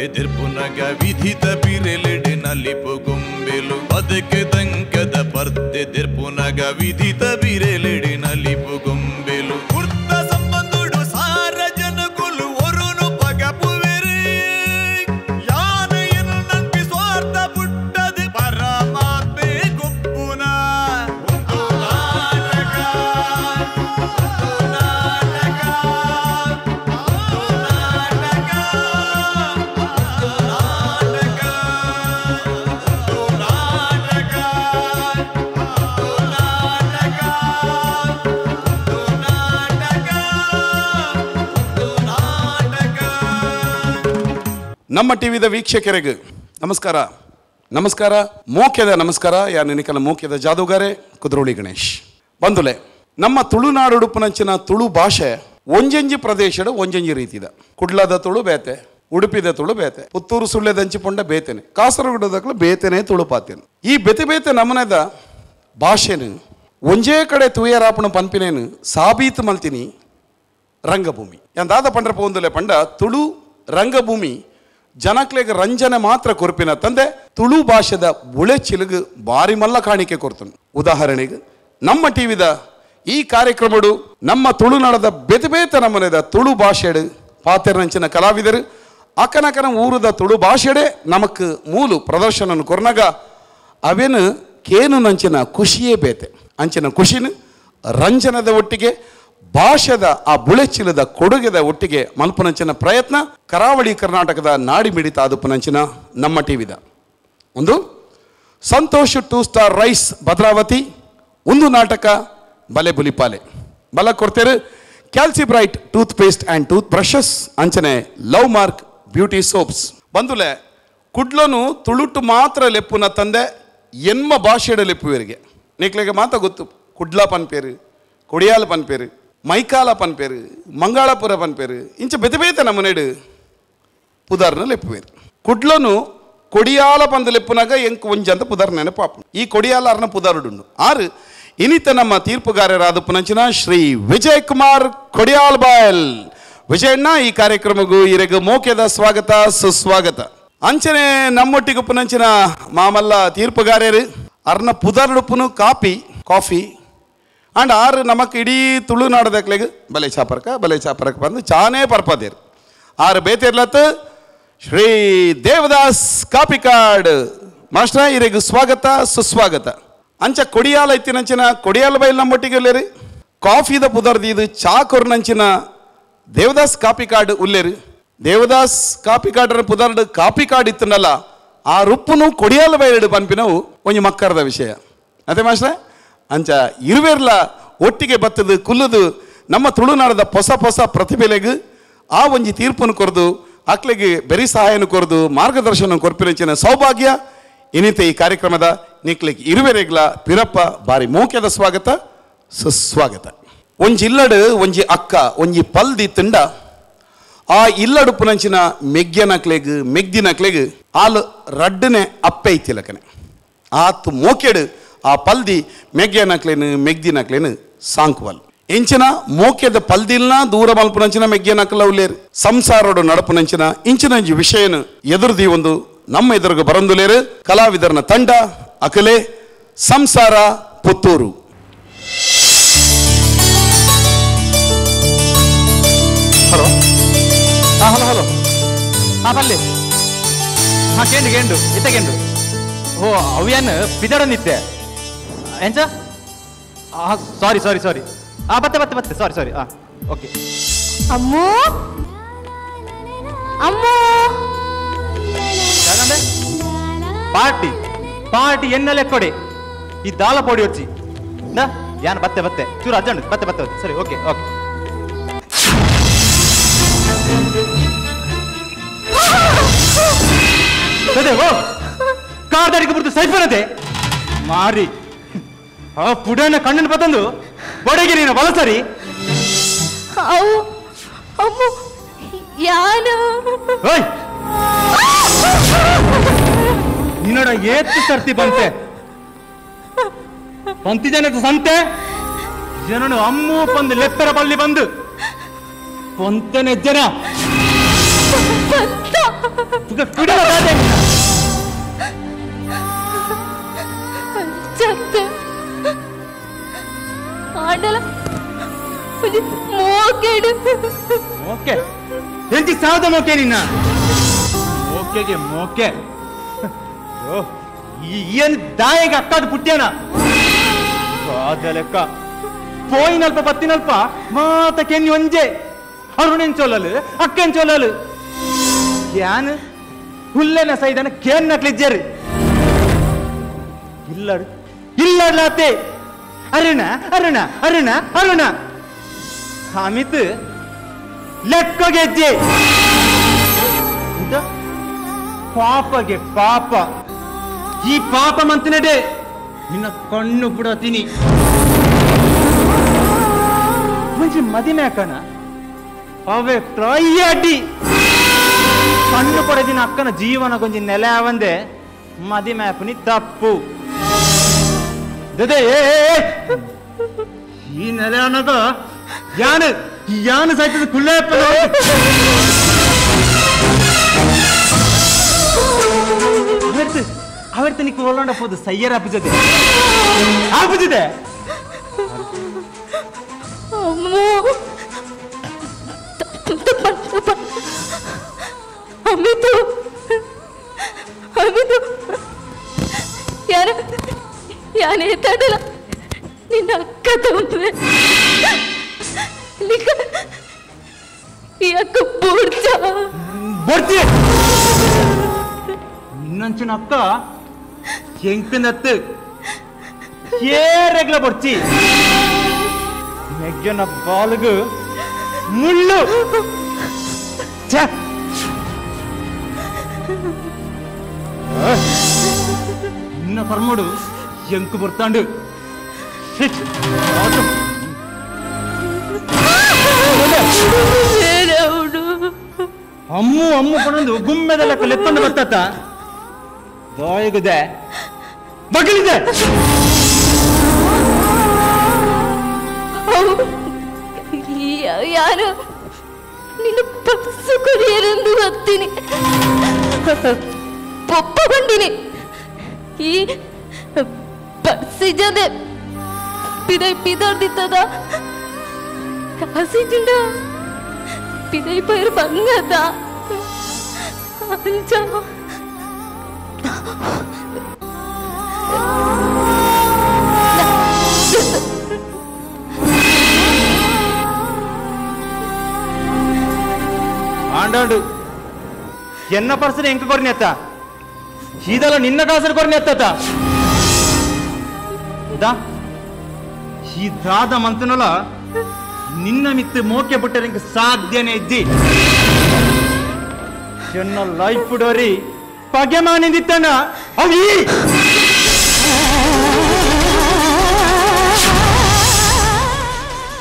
ಪರ್ತೆ ದೆರ್ಪುನಗ ವಿಧಿತ ಬಿರೆಲೆಡೆ ನಲಿಪು ಗೊಂಬೆಲು ಬದುಕೆ ತಂಕದ ಪರ್ತೆ ದೆರ್ಪುನಗ ವಿಧಿತ ಬಿರೆಲೆಡೆ ನಲಿಪು ಗೊಂಬೆಲು ಕುರ್ತ ಸಂಬಂಧುಡು ಸಾರ ಜನಕುಲು ಒರುನು ಪಗಪುವೆರೆ ಯಾನೆಯನ್ನು ನಂಬಿ ಸ್ವಾರ್ಥ ಪುಟ್ಟದು ಪರಮಾತ್ಮೆ ಗುಪ್ಪುನ ಒಂದು ನಾಟಕ ಒಂದು ನಾಟಕ ಒಂದು ನಾಟಕ ಒಂದು ನಾಟಕ ಒಂದು ನಾಟಕ ಒಂದು ನಾಟಕ ಒಂದು ನಾಟಕ. ನಮ್ಮ ಟಿವಿದ ವೀಕ್ಷಕರಿಗೆ ನಮಸ್ಕಾರ, ನಮಸ್ಕಾರ, ಮೋಕ್ಯದ ನಮಸ್ಕಾರ. ಯಾರು ನಿನಕಲ ಮೋಕ್ಯದ ಜಾದೂಗಾರೆ ಕುದ್ರೋಳಿ ಗಣೇಶ್ ಬಂದುಲೆ. ನಮ್ಮ ತುಳುನಾಡು ಉಡುಪುನಂಚಿನ ತುಳು ಭಾಷೆ ಒಂಜೊಂಜಿ ಪ್ರದೇಶದ ಒಂಜೊಂಜಿ ರೀತಿದ. ಕುಡ್ಲದ ತುಳು ಬೇತೆ, ಉಡುಪಿದ ತುಳು ಬೇತೆ, ಪುತ್ತೂರು ಸುಳ್ಳೆದಂಚಿ ಪೊಂಡ ಬೇತೇನೆ, ಕಾಸರಗೋಡದಕ್ಕಲು ಬೇತೇನೆ ತುಳು ಪಾತೇನೆ. ಈ ಬೇತೆ ಬೇತೆ ನಮನದ ಭಾಷೆನು ಒಂಜೇ ಕಡೆ ತೂಯರಾಪಣ ಪನ್ಪಿನೇನು ಸಾಬೀತು ಮಲ್ತೀನಿ ರಂಗಭೂಮಿ. ದಾದ ಪಂಡ್ರ ಪೋಂದುಲೆ ಪಂಡ ತುಳು ರಂಗಭೂಮಿ ಜನಕ್ಲೆಗ್ ರಂಜನೆ ಮಾತ್ರ ಕೊರ್ಪಿನ ತಂದೆ ತುಳು ಭಾಷೆದ ಬುಳೆಚಿಲುಗು ಬಾರಿ ಮಲ್ಲ ಕಾಣಿಕೆ ಕೊರ್ತನು. ಉದಾಹರಣೆಗೆ ನಮ್ಮ ಟಿವಿದ ಈ ಕಾರ್ಯಕ್ರಮಡು ನಮ್ಮ ತುಳುನಾಡದ ಬೇತೆ ಬೇತೆ ನಮನೆದ ತುಳು ಭಾಷೆಡು ಪಾತೆರ್ನಂಚಿನ ಕಲಾವಿದರು ಅಕನಕನ ಊರದ ತುಳು ಭಾಷೆಡೆ ನಮಕ್ ಮೂಲು ಪ್ರದರ್ಶನ ಕೊರ್ನಗ ಅವೇನು ಕೇನು ನಂಚಿನ ಖುಷಿಯೇ ಬೇತೆ. ಅಂಚಿನ ಖುಷಿನ ರಂಜನದ ಒಟ್ಟಿಗೆ ಭಾಷೆದ ಆ ಬುಳೆಚಿಲದ ಕೊಡುಗೆದ ಒಟ್ಟಿಗೆ ಮಲ್ಪನಂಚಿನ ಪ್ರಯತ್ನ ಕರಾವಳಿ ಕರ್ನಾಟಕದ ನಾಡಿ ಮಿಡಿತ ಆದುಪನಂಚಿನ ನಮ್ಮ ಟಿವಿದ ಒಂದು ಸಂತೋಷ್ 2 ಸ್ಟಾರ್ ರೈಸ್ ಭದ್ರಾವತಿ ಒಂದು ನಾಟಕ ಬಲೆ ಬುಲಿಪಾಲೆ ಬಲ ಕೊಡ್ತೇರು Calci Bright toothpaste and tooth brushes ಅಂಚನೆ ಲವ್ ಮಾರ್ಕ್ ಬ್ಯೂಟಿ ಸೋಪ್ಸ್. ಬಂದುಲೆ ಕುಡ್ಲನು ತುಳುಟು ಮಾತ್ರ ಲೆಪ್ಪುನ ತಂದೆ ಎನ್ಮ ಭಾಷೆಡ ಲೆಪ್ಪುವರಿಗೆ ನಿಕ್ಲೆಗೆ ಮಾತ ಗೊತ್ತು. ಕುಡ್ಲ ಪನ್ಪೇರು, ಕೊಡಿಯಾಲ ಪನ್ಪೇರು, ಮೈಕಾಲ ಪನ್ಪೇರು, ಮಂಗಾಳಪುರ ಪನ್ಪೇರು, ಇಂಚ ಬೇತೆ ಬೇತೆ ನಮ್ಮನೆಡು ಪುದಾರ್ನ ಲೆಪ್ಪುವೇರು. ಕುಡ್ಲನು ಕೊಡಿಯಾಲ ಪಂದು ಲೆಪ್ಪುನಾಗ ಎಂಕ್ ಒಂಜಂತ ಪುದಾರ್ ನೆನಪಾಪ. ಈ ಕೊಡಿಯಾಲ ಅರ್ನ ಪುದಾರುಡುಂಡು ಆರು ಇನಿತ ನಮ್ಮ ತೀರ್ಪುಗಾರರಾದ ಪುನಂಚಿನ ಶ್ರೀ ವಿಜಯ್ ಕುಮಾರ್ ಕೊಡಿಯಾಲ್ ಬಾಯಲ್ ವಿಜಯಣ್ಣ ಈ ಕಾರ್ಯಕ್ರಮಕ್ಕೂ ಇರೆಗು ಮೋಕ್ಯದ ಸ್ವಾಗತ ಸುಸ್ವಾಗತ. ಅಂಚನೆ ನಮ್ಮೊಟ್ಟಿಗೆ ಪುನಂಚಿನ ಮಾಮಲ್ಲ ತೀರ್ಪುಗಾರರು ಅರ್ನ ಪುದಾರುಡುಪುನು ಕಾಪಿ ಕಾಫಿ ಅಂಡ್ ಆರು ನಮಕ್ ಇಡೀ ತುಳುನಾಡದಕ್ಲೆಗ್ ಬಲೆ ಚಾಪರ್ಕ ಬಲೆ ಚಾಪರ್ಕ ಬಂದು ಚಾನೇ ಪರ್ಪದೇರು. ಆರು ಬೇತಿರ್ಲತ್ ಶ್ರೀ ದೇವದಾಸ್ ಕಾಪಿಕಾಡ್ ಮಾಸ್ಟ್ರ ಇರೆಗು ಸ್ವಾಗತ ಸುಸ್ವಾಗತ. ಅಂಚ ಕೊಡಿಯಾಲ ಇತ್ತಿನಂಚಿನ ಕೊಡಿಯಾಲ ಬೈಲ್ ನಮ್ಮೊಟ್ಟಿಗೆ ಉಲ್ಲೇರು, ಕಾಫಿದ ಪುದರ್ದೀದು ಚಾ ಕೊರ್ನಂಚಿನ ದೇವದಾಸ್ ಕಾಪಿಕಾಡ್ ಉಲ್ಲೇರು. ದೇವದಾಸ್ ಕಾಪಿಕಾಡರ ಪುದರ್ಡು ಕಾಪಿಕಾಡ್ ಇತ್ತನಲ್ಲ ಆ ರುಪ್ಪುನು ಕೊಡಿಯಾಲ ಬೈಲಡು ಪನ್ಪಿನವು ಒಂಜಿ ಮಕ್ಕರದ ವಿಷಯ ಅದೇ ಮಾಸ್ಟ್ರ. ಅಂಚ ಇರುವೆರ್ಲ ಒಟ್ಟಿಗೆ ಬತ್ತದು ಕುಲ್ಲದು ನಮ್ಮ ತುಳುನಾಡದ ಹೊಸ ಹೊಸ ಪ್ರತಿಭೆಲೆಗ್ ಆ ಒಂಜಿ ತೀರ್ಪನ್ನು ಕೊರದು ಅಕ್ಲೆಗೆ ಬೆರಿ ಸಹಾಯನ ಕೊರದು ಮಾರ್ಗದರ್ಶನ ಕೊರ್ಪಿನಂಚಿನ ಸೌಭಾಗ್ಯ ಇನ್ನಿತ ಈ ಕಾರ್ಯಕ್ರಮದ ನಿಕ್ಲೆಗ್ ಇರುವೆರೆಗ್ಲ ಪಿರಪ್ಪ ಬಾರಿ ಮೋಕ್ಯದ ಸ್ವಾಗತ ಸುಸ್ವಾಗತ. ಒಂಜಿ ಇಲ್ಲಡು ಒಂಜಿ ಅಕ್ಕ ಒಂಜಿ ಪಲ್ದಿ ತಿಂಡ ಆ ಇಲ್ಲಡು ಪುನಂಚಿನ ಮೆಗ್ಯನಕ್ಲೆಗ್ ಮೆಗ್ದಿನಕ್ಲೆಗ್ ಆಲ್ ರಡ್ಡನೆ ಅಪ್ಪೆ ಇತ್ತಿಲಕನೆ ಆತು ಮೋಕೆಡು ಆ ಪಲ್ದಿ ಮೆಗ್ಯನಕ್ಲೇನು ಮೆಗ್ದಿನಕ್ಲೇನು ಸಾಂಕ್ವಲ್. ಇಂಚಿನ ಮೋಕ್ಯದ ಪಲ್ದಿಲ್ನ ದೂರ ಮಲ್ಪುನಂಚಿನ ಮೆಗ್ಯನಕ್ಲ ಉಲ್ಲೇರು ಸಂಸಾರೋಡು ನಡಪುನಂಚಿನ ಇಂಚಿನ ವಿಷಯನು ಎದುರುದಿ ಒಂದು ನಮ್ಮ ಎದುರುಗು ಬರಂದುಲೇರು ಕಲಾವಿದರನ ತಂಡ ಅಕಲೆ ಸಂಸಾರ ಪುತ್ತೂರು. ಹಲೋ ಹಾಂ ಹಲೋ ಹಲೋ ಹಾಂ ಬಲ್ಲಿ ಹಾಂ ಕೇಂಡು ಕೇಂಡು ಇತ್ತ ಕೇಂಡು ಓ ಅವ್ಯಾನ್ ಪಿದಡನಿದ್ದೆ ಎಂಚ ಹಾಂ ಸಾರಿ ಸಾರಿ ಸಾರಿ ಹಾಂ ಬತ್ತೆ ಬತ್ತೆ ಬತ್ತೆ ಸಾರಿ ಸಾರಿ ಹಾಂ ಓಕೆ. ಅಮ್ಮು ಅಮ್ಮು ಯಾಕಂದ್ರೆ ಪಾರ್ಟಿ ಪಾರ್ಟಿ ಎನ್ನಲೆ ಕೊಡಿ ಈ ದಾಲ ಪೊಡಿ వచ్చಿ ನಾ ಯಾನ್ ಬತ್ತೆ ಬತ್ತೆ ಚೂರು ಅರ್ಜೆಂಟ್ ಬತ್ತೆ ಬತ್ತೆ ಬತ್ತೆ ಸರಿ ಓಕೆ ಓಕೆ. ಅದೇ ಓ ಕಾರ್ದಾಡಿಗೆ ಬುರ್ದು ಸೈಫನದೆ ಮಾರಿ ಆ ಪುಡನ ಕಣ್ಣನ್ನು ಬತ್ತಂದು ಬಡಗಿ ನೀನು ಬಲಸರಿ ಅವು ಅಮ್ಮು ಯಾನು ಓಯ್ ನಿನ್ನೋಡ ಏತ್ತು ಸರ್ತಿ ಬಂತೆ ಬಂತಿದ್ದೇನೆ ಸಂತೆ ಜನನು ಅಮ್ಮು ಬಂದು ಲೆಪ್ಪರ ಬಳ್ಳಿ ಬಂದು ಪೊಂತನೆ ಜನ ಬಂತ ಚತ್ತ ಆಂಡಲ ಮೋಕೆಡು ಮೋಕೆ ಎಂಚಿ ಸಾವದ ಮೋಕೆ ನಿನ್ನ ಮೋಕೆಗೆ ಮೋಕೆ ಏನು ದಾಯಿಗೆ ಅಕ್ಕಾದ ಪುಟ್ಟ್ಯಾನ ಬಾದ ಲೆಕ್ಕ ಪೋಯಿನಲ್ಪ ಬತ್ತಿನಲ್ಪ ಮಾತ ಕೆನ್ನಿ ಒಂಜೆ ಅರುಣೆನ್ ಚೊಲ್ಲಲು ಅಕ್ಕನ್ ಚೊಲ್ಲಲು ಯಾನ್ ಹುಲ್ಲೆನ ಸೈದನ ಕೇನ್ ನಕ್ಲಿಜ್ಜರು ಇಲ್ಲಡು ಇಲ್ಲಡ್ಲಾತೆ ಅರುಣ ಅರುಣ ಅರುಣ ಅರುಣ ಅಮಿತ್ ಲೆಕ್ಕಗೆಜ್ಜೆ ಪಾಪಗೆ ಪಾಪ ಈ ಪಾಪ ಮಂತಿನಡೆ ನಿನ್ನ ಕಣ್ಣು ಬಿಡತೀನಿ ಮುಂಚೆ ಮದಿಮೆ ಅಕ್ಕನ ಅವೇ ಟ್ರೈ ಅಡ್ಡಿ ಕಣ್ಣು ಪಡೆದಿನ ಅಕ್ಕನ ಜೀವನ ಕೊಂಚ ನೆಲೆ ಅವಂದೆ ಮದಿಮೆ ಅಪ್ಪನಿ ತಪ್ಪು ದದೆ ಈ ನೆಲೆ ಅನ್ನೋದು ಯಾನು ಯಾನು ಸಾಯ್ತದ ಕುಳ್ಳಪ್ಪ ಅವರ್ತು ನಿಕ್ಕು ಒಳ್ಳೊಂಡ ಪೋದು ಸಯ್ಯರ ಆಪುಜದೆ ಆಪುಜದೆ ಅಮ್ಮೋ ತಪ್ಪ ಅಮಿತು ಅಮಿತು ಯಾರ ಯಾನೇ ತಡಲ ನಿನ್ನ ಅಕ್ಕ ತಂದೆ ನಿಕ್ಕ ಈ ಅಕ್ಕ ಬೋರ್ಚ ಬೋರ್ಚಿ ನಿನ್ನಂಚಿನ ಅಕ್ಕ ಎಂಕನತ್ತು ಏರೆಗ್ಲ ಬೊರ್ಚಿ ಮೆಗ್ಗನ ಬಾಲುಗು ಮುಳ್ಳು ನಿನ್ನ ಕರ್ಮಡು ಎಂಕು ಬರ್ತಾಂಡು ಅಮ್ಮು ಅಮ್ಮು ಪಣಂದು ಗುಮ್ಮೆದ ಲೆಕ್ಕ ಲೆತ್ತೊಂಡು ಬರ್ತಾತ ದಾಯಗುದೆ ಬಗಲಿದೆ ಯಾರು ನಿನ್ನ ಪರ್ಸು ಕೊರಿಯರೆಂದು ಗೊತ್ತೀನಿ ಒಪ್ಪಕೊಂಡಿನಿ ಈ ಪರ್ಸಿಜದೆ ಪಿದೈ ಪಿದರ್ದಿತ್ತದ ಕಾಸಿಜುಂಡ ಪಿದೈ ಪೈರು ಬಂಗದ ಅಂಚ ಆಂಡಾಂಡು ಎನ್ನ ಪರ್ಸನ್ ಎಂಕ ಕೊರ್ನೆತ್ತ ಇದಲ್ಲ ನಿನ್ನ ಕಾಸರು ಕೊರ್ನೆತ್ತ ದಾ ಈ ದಾದ ಮಂತನಲ್ಲ ನಿನ್ನ ಮಿತ್ತು ಮೋಕೆ ಬಿಟ್ಟರೆ ಎಂಕ ಸಾಧ್ಯನೇ ಇದ್ದಿ ಎನ್ನ ಲೈಫ್ ಡೋರಿ ಪಗೆ ಮಾನಿಂದಿತ್ತಣ್ಣ ಅವಿ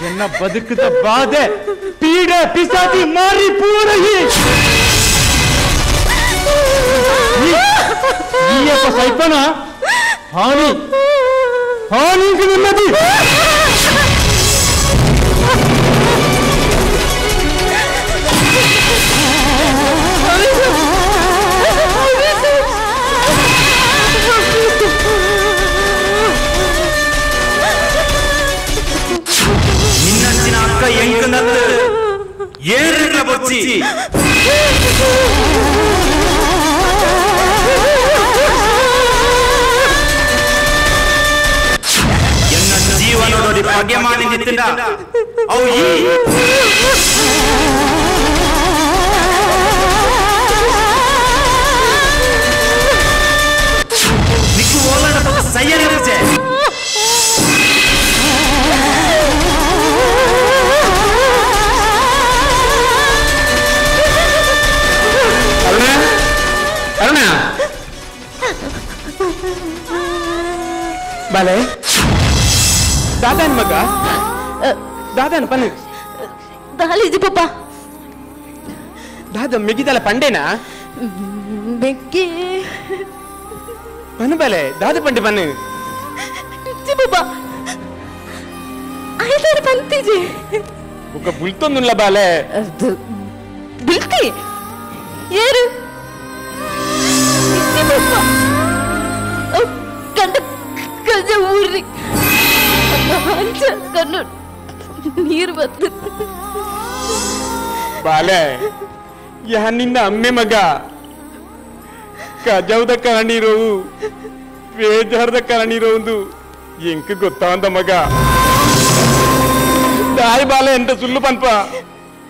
ಎನ್ನ ಬದುಕದ ಬಾಧೆ ಪೀಡೆ ಪಿಸಾತಿ ಮಾರಿ ಪೂರಹಿ ಈಯಪ್ಪ ಸೈಪನ ಹಾನಿ ಹಾನಿ ನಿಮ್ಮದಿ ನಿನ್ನಂಚಿನ ಅಕ್ಕ ಎಂಕನತ್ತು ಏರ್ಲ ಬೊಚ್ಚಿ ಎನ್ನ ಜೀವನದೊಡಿ ಪಗೆ ಮಾಡಿ ನಿಂತಿದ್ದ ಅವು ಈ ನಿಕ್ಕು ಓಲಾಡ ಸಯ್ಯನೇ ಬೊಚ್ಚೆ ಅರುಣ ಬಾಲೆ ದಾದಾನ್ ಮಗ ದಾದಾನ್ ಪನ್ನು ದಾಲಿಜಿ ಪಪ್ಪ ದಾದ ಮಿಗಿದಲ ಪಂಡೇನಾ ಬೆಕ್ಕಿ ಪನ್ನು ಬಾಲೆ ದಾದ ಪಂಡೆ ಪನ್ನು ಪಪ್ಪ ಐದಾರು ಪಂತಿಜಿ ಬುಕ್ಕ ಬುಲ್ತೊಂದುಲ್ಲ ಬಾಲೆ ಬುಲ್ತಿ ಏರು ಪಪ್ಪ ಕಂಡ ಕಜ ಊರಿ ಅಂಚ ಕಣ್ಣು ನೀರು ಬಂತು. ಬಾಲೆ ಯಾ ನಿನ್ನ ಅಮ್ಮೆ ಮಗ ಕಜೌದ ಕರಣೀರೋವು ಬೇಜಾರದ ಕರಣೀರೋಂದು ಎಂಕ್ ಗೊತ್ತಾಂದ ಮಗ. ದಾಯಿ ಬಾಲೆ ಎಂತ ಸುಳ್ಳು ಪನ್ಪ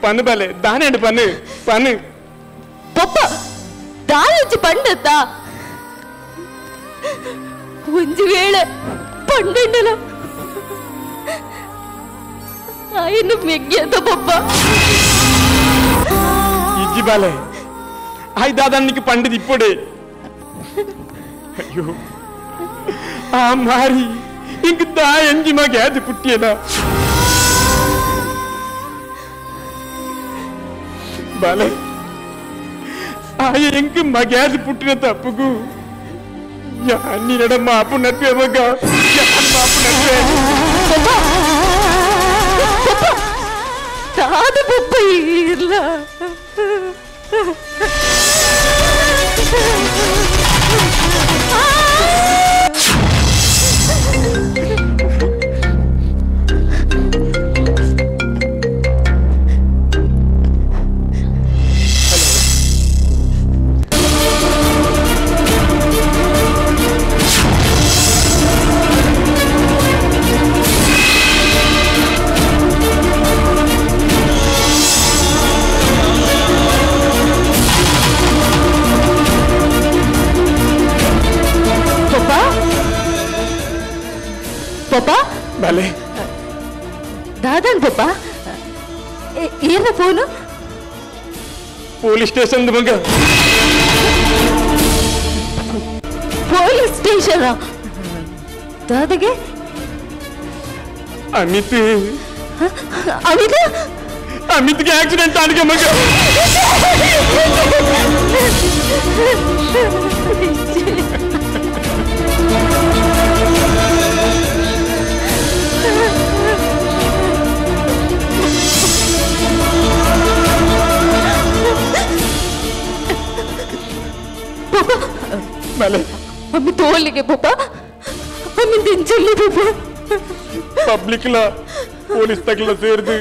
ಪನ್ನು ಬಾಲೆ ದಾನೆ ಪನ್ನು ಪನ್ನು ಪಪ್ಪ ದಾಯಿ ಪಂಡತ್ತ ಒಂಜಿ ವೇಳೆ ಪಂಡಂಡಲ ಆಯನು ಮೆಗ್ಗ್ಯದ ಪಪ್ಪ. ಇಜ್ಜಿ ಬಾಲೆ ಆಯ್ ದಾದಾನಿಗೆ ಪಂಡದ ಇಪ್ಪೊಡೆ. ಅಯ್ಯೋ ಆ ಮಾರಿ ಇಂಕ ದಾ ಎಂಜಿ ಮಗ ಅದು ಪುಟ್ಟಿಯನ ಬಾಲೆ ಆಯ ಎಂಕ ಮಗ್ಯಾದ ಪುಟ್ಟಿನ ತಪ್ಪುಗು ಯಾನ್ ಮಾಪು ನಟ್ವೆ ಮಗ ಯಾನ್ ಮಾಪು ನಟ್ವೆ. ದಾದ ಪಪ್ಪ ಇರ್ಲ ಪಪ್ಪ. ಬಾಲೆ ದಾದನ್ ಪಪ್ಪ ಏನ phone? Police station ಮಗ. ಪೊಲೀಸ್ ಸ್ಟೇಷನ್ ದಾದಗೆ? ಅಮಿತ್ ಅಮಿತ್ ಅಮಿತ್ಗೆ ಆಕ್ಸಿಡೆಂಟ್ ಆಡಿಗೆ ಮಗ. ಅಮ್ಮಿ ತೋಲಿಗೆ ಪಪ್ಪ ಅಮ್ಮಿ ದಿಂಚಲ್ಲಿ ಪಪ್ಪ. ಪಬ್ಲಿಕ್ ಲ ಪೊಲೀಸ್ ತಗಲ ಸೇರಿದು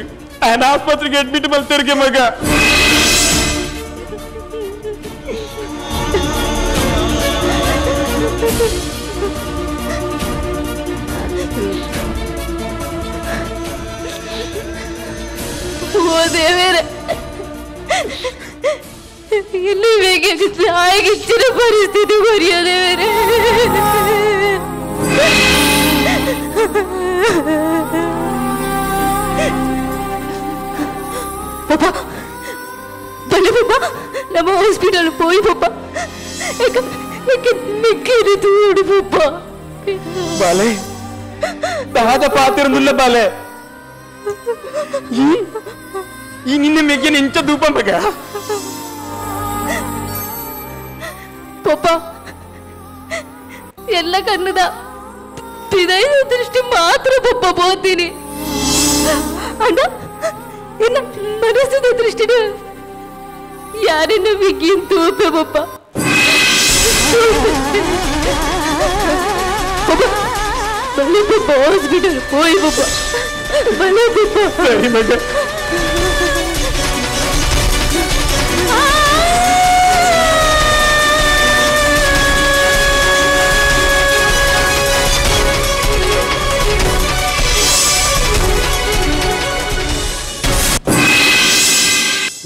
ಆಯನ ಆಸ್ಪತ್ರೆಗೆ ಅಡ್ಮಿಟ್ ಮಲ್ತೇರಿಗೆ ಮಗ. ಓ ದೇವರೇ, ಇಲ್ಲಿ ಬೇಗ ತಾಯಿಗಿಚ್ಚಿನ ಪರಿಸ್ಥಿತಿ ಬರೆಯೋ ದೇವರೇ. ಪಪ್ಪ ಬನ್ನಿ ಪಪ್ಪ, ನಮ್ಮ ಹಾಸ್ಪಿಟಲ್ ಪೋಯಿ ಪಪ್ಪ. ಯಾಕೆ ಮಿಕ್ಕಿರಿ ತೂಡು ಪಪ್ಪ. ಬಾಲೆ ದಾದ ಪಾತಿರಂದುಲ್ಲ ಬಾಲೆ. ಈ ನಿನ್ನ ಮೆಗ್ಗಿನ ಇಂಚ ದೂಪ ಮಗ. ಪಪ್ಪ ಎಲ್ಲ ಕಣ್ಣದ ಪಿದೈದ ದೃಷ್ಟಿ ಮಾತ್ರ ಪಪ್ಪ ಬೋತೀನಿ ಅಣ್ಣ. ಇನ್ನ ಮನಸ್ಸಿನ ದೃಷ್ಟಿನ ಯಾರನ್ನ ಬಿಗ್ಗಿನ್ ತೂಪೆ ಪಪ್ಪ. ಪಪ್ಪ ಬಲೆ ಪಪ್ಪ ಹಾಸ್ಪಿಟಲ್ ಪೋಯ್ ಪಪ್ಪ ಬಲೆ ಪಪ್ಪ. ಸರಿ ಮಗ.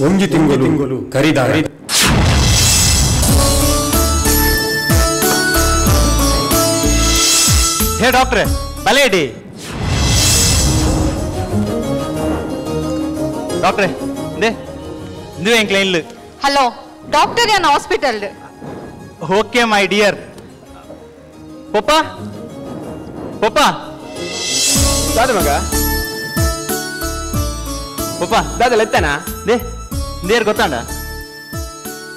ಒಂಜಿ ತಿಂಗಳು ಕರಿದ. ಹೇ ಡಾಕ್ಟ್ರೆ ಬಲೆ ಇಡಿ. ಡಾಕ್ಟ್ರೆ ಇಂದುವೆ ಎಂಕ್ಲ ಇಲ್ಲ. ಹಲೋ ಡಾಕ್ಟರ್ ಯಾನ್ hospital. Okay my dear. Papa papa ದಾದ ಮಗ. ಪಪ್ಪ ದಾದ ಲೆತ್ತನಾ? They there ಗೊತ್ತಾಂಡ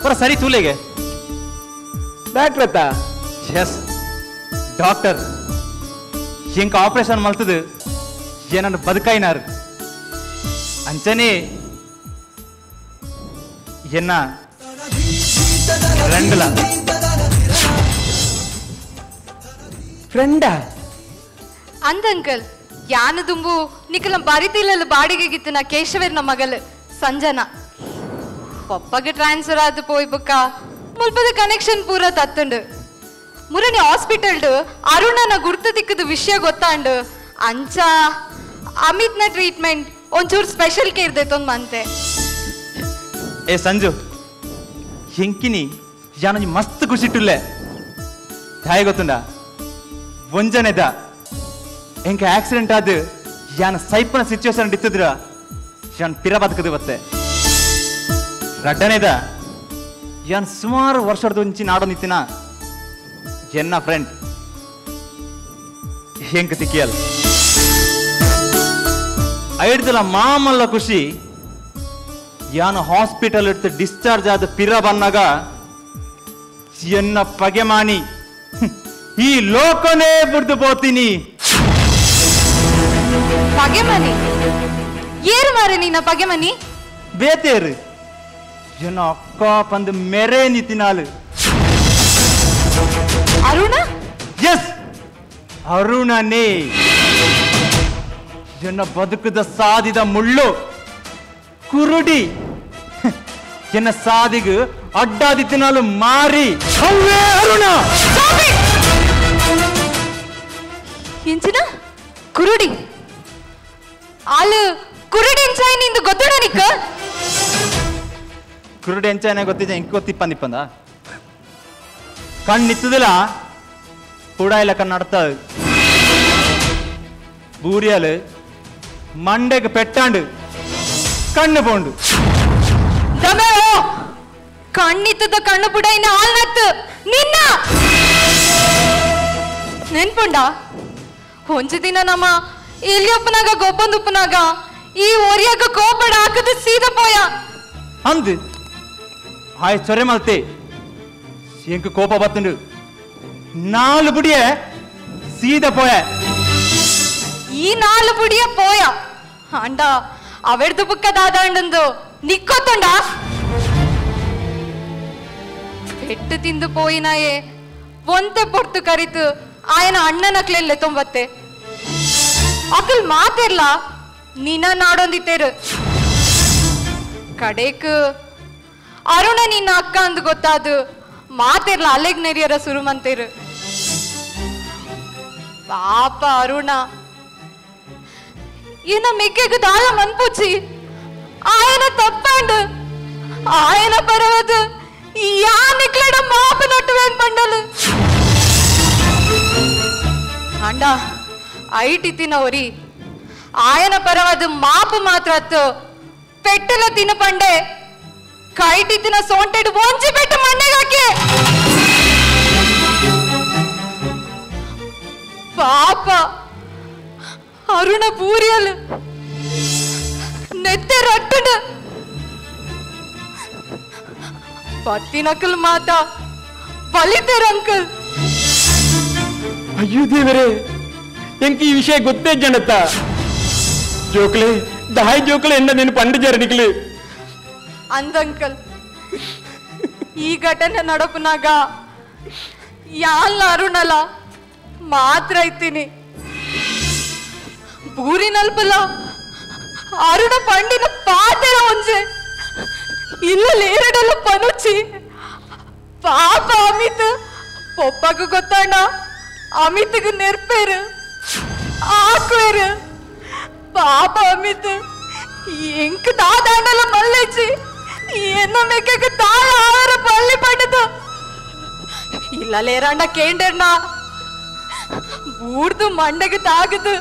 ಪೂರ ಸರಿ ತೂಲೆಗೆ ಡಾಕ್ಟರ್ ಅತ್ತ? Yes doctor. ಎಂಕ ಆಪರೇಷನ್ ಮಲ್ತದು ಏನನ್ನು ಬದುಕಾಯಿನಾರು ಅಂಚನೆ ಎನ್ನ ರಂಡಲ. ಫ್ರೆಂಡಾ? ಅಂದ ಅಂಕಲ್, ಯಾನ ದುಂಬು ನಿಕಲ ಬರಿತಿಲ್ಲಲು ಬಾಡಿಗೆಗಿತ್ತಿನ ಕೇಶವೇರ್ನ ಮಗಲು ಸಂಜನಾ. ಪಪ್ಪಗೆ ಟ್ರಾನ್ಸ್ಫರ್ ಆದ ಪೋಯ್ಬುಕ್ಕ ಮುಲ್ಪದ ಕನೆಕ್ಷನ್ ಪೂರ ತತ್ತುಂಡು. ಮುರಣಿ ಹಾಸ್ಪಿಟಲ್ಡ್ ಅರುಣನ ಗುರ್ತು ತಿಕ್ಕದ ವಿಷಯ ಗೊತ್ತಾಂಡು. ಅಂಚ ಅಮಿತ್ನ ಟ್ರೀಟ್ಮೆಂಟ್ ಒಂಚೂರು ಸ್ಪೆಷಲ್ ಕೇರ್ ದೆತ್ತೊಂದು ಮಂತೆ. ಏ ಸಂಜು, ಹೆಂಕಿನಿ ಯಾನೊಂಜಿ ಮಸ್ತ್ ಖುಷಿಟ್ಟುಲ್ಲೆ. ದಾಯ ಗೊತ್ತುಂಡ, ಒಂಜನೆದ ಎಂಕ ಆಕ್ಸಿಡೆಂಟ್ ಆದ ಯಾನ ಸೈಪನ ಸಿಚುವೇಶನ್ ಇತ್ತಿದ್ರ ಯಾನ್ ಪಿರ ಬದುಕದು ಬತ್ತೆ. ರಡ್ಡನೇದ ಯಾನ್ ಸುಮಾರು ವರ್ಷದ ಒಂಚಿ ನಾಡೋ ನಿತ್ತಿನ ಎನ್ನ ಫ್ರೆಂಡ್ ಹೆಂಕ ತಿಕ್ಕಿಯಲ್. ಐಡ್ದಲ ಮಾಮಲ್ಲ ಖುಷಿ ಯಾನು ಹಾಸ್ಪಿಟಲ್ ಇಡ್ತು ಡಿಸ್ಚಾರ್ಜ್ ಆದ ಪಿರ ಬಂದಾಗ ಎನ್ನ ಪಗೆಮಾನಿ ಈ ಲೋಕನೇ ಬಿಡ್ದು ಪೋತೀನಿ. ಪಗೆಮನಿ ಏರು ಮಾರೆ ನಿನ್ನ ಪಗೆಮನಿ? ಬೇತೇರು ಎನ್ನ ಅಕ್ಕ ಪಂದು ಮೆರೆ ನಿತಿನಾಲು. ಅರುಣ? ಎಸ್, ಅರುಣನೇ. ಎನ್ನ ಬದುಕದ ಸಾದಿದ ಮುಳ್ಳು ಕುರುಡಿ ಎನ್ನ ಸಾದಿಗು ಅಡ್ಡಾದಿತ್ತಿನಾಲು ಮಾರಿ ಅವ್ವೇ ಅರುಣ. ಎಂಚಿನ ಕುರುಡಿ? ಆಲು ಕುರುಡಿ ಎಂಚಾಯ್ ನಿಂದು ಗೊತ್ತುಡ ನಿಕ್ಕ? ಕುರುಡಿ ಎಂಚಾಯನೆ ಗೊತ್ತಿದ್ದೆ, ಇಂಕ ಗೊತ್ತಿಪ್ಪಂದಿಪ್ಪಂದ ಕಣ್ಣಿತ್ತದಿಲ್ಲ ಕೂಡ ಇಲ್ಲ ಕಣ್ಣು ಅಡ್ತ ಬೂರಿಯಲು ಮಂಡೆಗೆ ಪೆಟ್ಟಾಂಡು ಕಣ್ಣು ಪೋಂಡು. ಕಣ್ಣಿತ್ತದ ಕಣ್ಣು ಪುಡ ಇನ್ನ ಹಾಲ್ನತ್ತು ನಿನ್ನ ನೆನ್ಪುಂಡ? ಒಂಜಿ ದಿನ ನಮ್ಮ ಎಲ್ಲಿಯಪ್ಪನಾಗ ಗೊಬ್ಬಂದುಪ್ಪನಾಗ ಈ ಒರಿಯಾಗ ಕೋಪಡ ಹಾಕದು ಸೀದ ಪೋಯ ಅಂದು ಹಾಯ್ ಚೊರೆ ಮಲ್ತೆ ಎಂಕ ಕೋಪ ಬತ್ತುಂಡು ನಾಲು ಬುಡಿಯ ಸೀದ ಪೋಯ. ಈ ನಾಲು ಬುಡಿಯ ಪೋಯ ಅಂಡ ಅವೆಡ್ದು ಬುಕ್ಕ ದಾದಾಂಡಂದು ನಿಕ್ಕೊತ್ತುಂಡ? ಪೆಟ್ಟು ತಿಂದು ಪೋಯಿನಾಯೇ ಒಂತೆ ಪೊರ್ತು ಕರಿತು ಆಯನ ಅಣ್ಣನಕ್ಲೆಲ್ಲೆ ತೊಂಬತ್ತೆ. ಅಕಲ್ ಮಾತಿರ್ಲ ನಿನ್ನ ನಾಡೊಂದಿತ್ತೇರು. ಕಡೇಕ್ ಅರುಣ ನಿನ್ನ ಅಕ್ಕ ಅಂದು ಗೊತ್ತಾದು ಮಾತಿರ್ಲ ಅಲೆಗ್ ನೆರಿಯರ ಸುರುಮಂತೇರು. ಪಾಪ ಅರುಣ ಏನ ಮೆಕ್ಕೆಗೆ ದಾಳ ಮನ್ಪುಚಿ ಆಯನ ತಪ್ಪಾಂಡು ಆಯನ ಪರವದು ಯಾ ನಿಕ್ಲೆಡ ಮಾಪು ನಟ್ಟುವೇನ್ ಪಂಡಲು. ಅಂಡ ಐಟಿತ್ತಿನ ಒರಿ ಆಯನ ಪರವಾದ ಮಾಪು ಮಾತ್ರ ಅತ್ತು ಪೆಟ್ಟಲ ತಿನ್ನ ಪಂಡೆ ಕೈಟಿತ್ತಿನ ಸೋಂಟೆಡು ಒಂಜಿ ಪೆಟ್ಟು ಮಣ್ಣೆಗೆ ಹಾಕಿ. ಪಾಪ ಅರುಣ ಬೂರಿಯಲು ನೆತ್ತೆ ರಟ್ಟುಂಡು. ಪತ್ತಿನಕಲ್ ಮಾತಾ ಬಲಿತೇರು ಅಂಕಲ್. ಅಯ್ಯೋ ದೇವರೇ, ಎಂಕ ಈ ವಿಷಯ ಗೊತ್ತೇ ಜನತ. ಜೋಕ್ಲೆ ದಾಯಿ ಜೋಕ್ಲೆ ಎನ್ನ ನೀನು ಪಂಡು ಜರಣಿಕ್ಲಿ ಅಂದಂಕಲ್. ಈ ಘಟನೆ ನಡಪುನಾಗ ಯಾಲ್ಲ ಅರುಣಲ ಮಾತ್ರ ಇತ್ತೀನಿ. ಬೂರಿನಲ್ಪಲ ಅರುಣ ಪಂಡಿನ ಪಾತೆರ ಒಂಜೆ ಇಲ್ಲ ಲೇರಡಲ್ಲ ಪನುಚಿ. ಪಾಪ ಅಮಿತ್ ಪೊಪ್ಪಗೂ ಗೊತ್ತಾಣ ಅಮಿತ್ಗೆ ನೆರ್ಪೇರು ಆಕ್ವೇರು. ಪಾಪ ಅಮಿತ್ ಎಂಕ ದಾದಾಂಡಲ ಮಲ್ಲೇಚಿ ಎನ್ನ ಮೆಕ್ಕೆಗೆ ತಾಳ ಆಹಾರ ಪಲ್ಲಿ ಪಡೆದು ಇಲ್ಲ ಲೇರಾಂಡ ಕೇಂಡರ್ನ ಬೂರ್ದು ಮಂಡೆಗೆ ತಾಗದು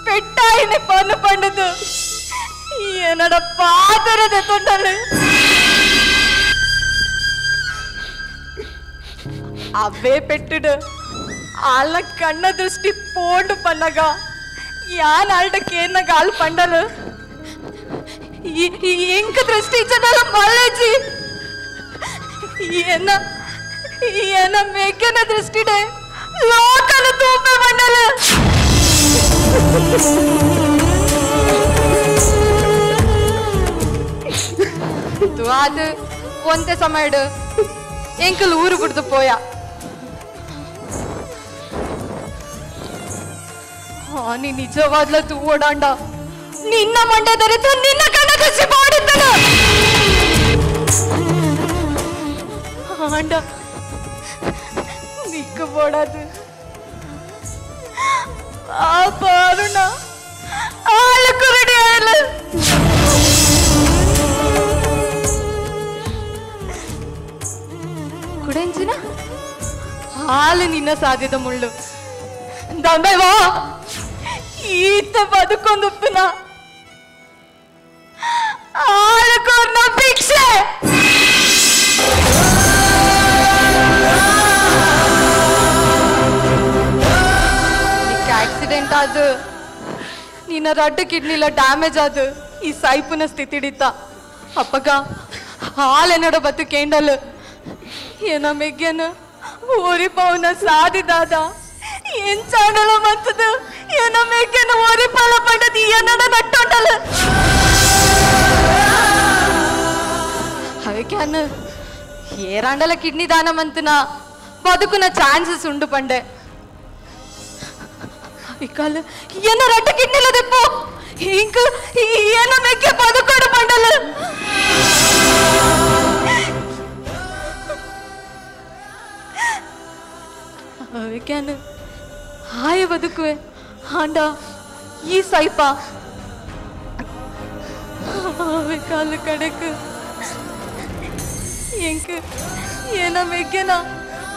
ಪೆಟ್ಟಾಯಿನಿ ಪನ್ನು ಪಂಡದು ಏನಡ ಪಾತರದ ತೊಂಡಲು. ಅವೇ ಪೆಟ್ಟುಡು ಆಲ ಕಣ್ಣ ದೃಷ್ಟಿ ಪೋಂಡು ಪನ್ನಗ ಯಾನ್ ಆಲ್ಡ ಕೇರ್ನಗ ಆಲ್ ಪಂಡಲು ಎಂಕ ದೃಷ್ಟಿ ಜನಲ ಮಲ್ಲೇಜಿ ಏನ ಏನ ಮೇಕೆನ ದೃಷ್ಟಿಡೆ ಲೋಕನ ತೂಪೆ ಮಂಡಲ. ಅದು ಒಂದೇ ಸಮಯಡು ಎಂಕಲ್ ಊರು ಬಿಡ್ದು ಪೋಯ. ಆನಿ ನಿಜವಾದ್ಲ ತೂವಡಾಂಡ ನಿನ್ನ ಮಂಡ್ಯದರಿತು ನಿನ್ನ ಕಣ್ಣ ಕಚ್ಚಿ ಪಾಡುತ್ತನ ಆಂಡ ನಿಕ್ಕ ಬೋಡಾದು ಪಾಪ ಅರುಣ ಆಳು ಕುರುಡಿ ಆಯಲ ಕುಡೆಂಜಿನ ಹಾಲು ನಿನ್ನ ಸಾಧ್ಯದ ಮುಳ್ಳು ದಂಬೆವಾ ಈತ ಬದುಕೊಂದುಪ್ಪನ ಆಳು ಕೋರ್ನ ಭಿಕ್ಷೆ ಆಕ್ಸಿಡೆಂಟ್ ಆದು ನಿನ್ನ ರಡ್ಡು ಕಿಡ್ನಿಲ ಡ್ಯಾಮೇಜ್ ಆದು ಈ ಸೈಪುನ ಸ್ಥಿತಿ ಹಿಡಿತ ಅಪ್ಪಗ ಹಾಲೆನ್ನೋಡ ಬತ್ತು ಕೇಂಡಲ್ ಏನ ಮೆಗ್ಗೆನ ಓರಿ ಪವನ ಸಾದಿದಾದ ಏನ್ ಚಾಂಡಲ ಮಂತದ ಏನ ಮೆಗ್ಗೆನ ಓರಿ ಪಾಲ ಪಂಡದ ಏನಡ ನಟ್ಟೊಂಡಲ ಅದಕ್ಕೆ ಅನ್ನ ಏರಾಂಡಲ ಕಿಡ್ನಿ ದಾನ ಮಂತನ ಬದುಕುನ ಚಾನ್ಸಸ್ ಉಂಡು ಪಂಡೆ ಇಕ್ಕಾಲ ಏನ ರಡ್ಡ ಕಿಡ್ನಿಲ ದೆಪ್ಪು ಇಂಕ ಏನ ಮೆಕ್ಕೆ ಬದುಕೋಡು ಪಂಡಲ ಅದಕ್ಕೆ ಹಾಯ ಬದುಕುವೆ ಹಾಂಡ ಈ ಸೈಪ ಕಾಲು ಕಡೆಕ್ ಎಂಕ ಏನ ಮೆಗ್ಗೆನ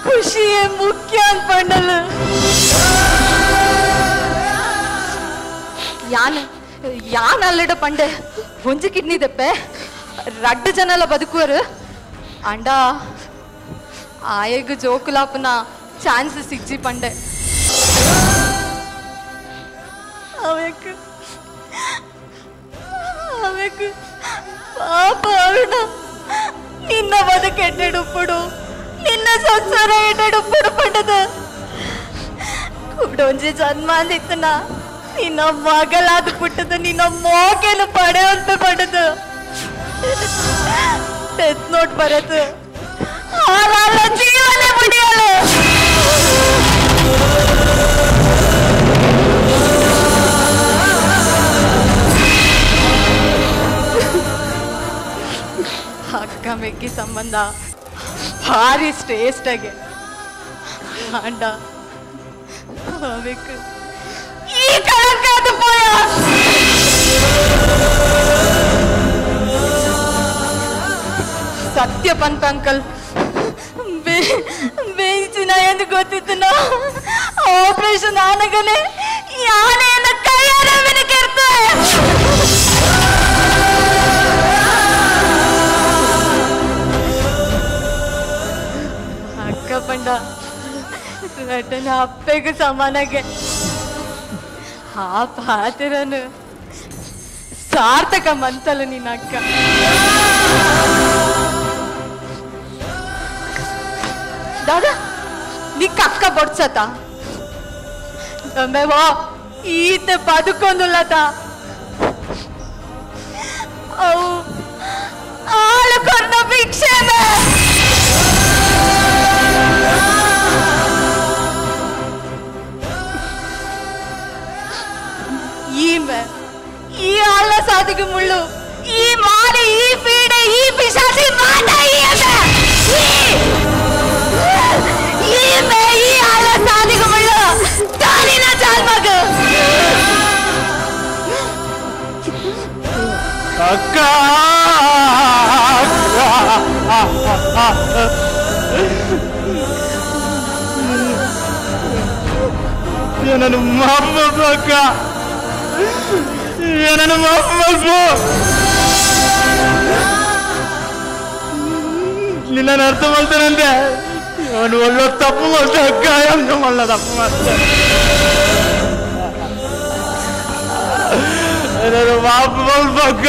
ಖುಷಿಯೇ ಮುಖ್ಯ ಅನ್ಪಂಡಲ ಯಾನ್ ಯಾನ್ ಅಲ್ಲಡ ಪಂಡೆ ಒಂಜಿ ಕಿಡ್ನಿ ದೆಪ್ಪೆ ರಡ್ಡು ಜನಲ ಬದುಕುವರು ಅಂಡ ಆಯಗ್ ಜೋಕುಲಾಪನ ಚಾನ್ಸ್ ಸಿಕ್ಜಿ ಪಂಡೆ ಅವೆಕ್ ಅವೆಕ್ ಪಾಪ ಅರುಣ ನಿನ್ನ ಬದುಕು ಎಡ್ಡೆಡುಪ್ಪುಡು ನಿನ್ನ ಸಂಸಾರ ಎಡ್ಡೆಡುಪ್ಪುಡು ಪಂಡದ ಕುಡೊಂಜಿ ಜನ್ಮ ಅಂದಿತ್ತನ ನಿನ್ನ ಮಗಲಾದ ಪುಟ್ಟದ ನಿನ್ನ ಮೋಕೆನು ಪಡೆಯಂತ ಪಡದು ಡೆತ್ ನೋಟ್ ಬರದು ಹಾರಾಲ ಜೀವನ ಮುಡಿಯಲು ಅಕ್ಕ ಮೆಕ್ಕಿ ಸಂಬಂಧ ಭಾರಿ ಶ್ರೇಷ್ಠಗೆ ಅಂಡ ಬೇಕು ಈ ಕಳಂಕ ಅದು ಪೋಯ ಸತ್ಯ ಪಂತ ಅಂಕಲ್ ಬೇಯಿಸಿನ ಎಂದು ಗೊತ್ತಿತ್ತು ನಾ ಆಪರೇಷನ್ ಆನಗನೆ ಯಾನೆಯನ್ನು ಕೈಯಾರ ಬೆನಕಿರ್ತೆ ಅಕ್ಕ ಪಂಡ ನಟನ ಅಪ್ಪೆಗೆ ಸಮಾನಗೆ ಆ ಪಾತ್ರನು ಸಾರ್ಥಕ ಮಂತಲು ನಿನ್ನ ಅಕ್ಕ ದಾದಾ ನಿಕ್ಕ ಅಕ್ಕ ಬೊಡ್ಸತ ವಾ ಈತ ಬದುಕೊಂದುಲ್ಲತ ಅವು ಆಳು ಕೊರ್ನ ಭಿಕ್ಷೆ ಈಮೆ ಈ ಆಳ ಸಾಧಿಗೆ ಮುಳ್ಳು ಈ ಮಾರಿ ಈ ಪೀಡೆ ಈ ಪಿಶಾಚಿ ಮಾಟ ಈಮೆ ಈ ಆಳ ಸಾಧಿಗೆ ಮುಳ್ಳು ತಾನಿನ ಜಾಲ್ಮಗ ಅಕ್ಕ ಏನನ್ನು ಮಾಫ್ ಮಾಡ್ಸು ಅಕ್ಕ, ಏನನ್ನು ಮಾಫ್ ಮಾಡ್ಸು. ನಿನ್ನನ್ನು ಅರ್ಥ ಮಾಡ್ತಾನಂತೆ ಅವನು ಒಳ್ಳೆ ತಪ್ಪು ಮಾಡ್ತ ಅಕ್ಕ, ಅವನು ಒಳ್ಳೆ ತಪ್ಪು ಮಾಡ್ತ. ಏನನ್ನು ಮಾಫ್ ಮಾಡ್ಸು ಅಕ್ಕ.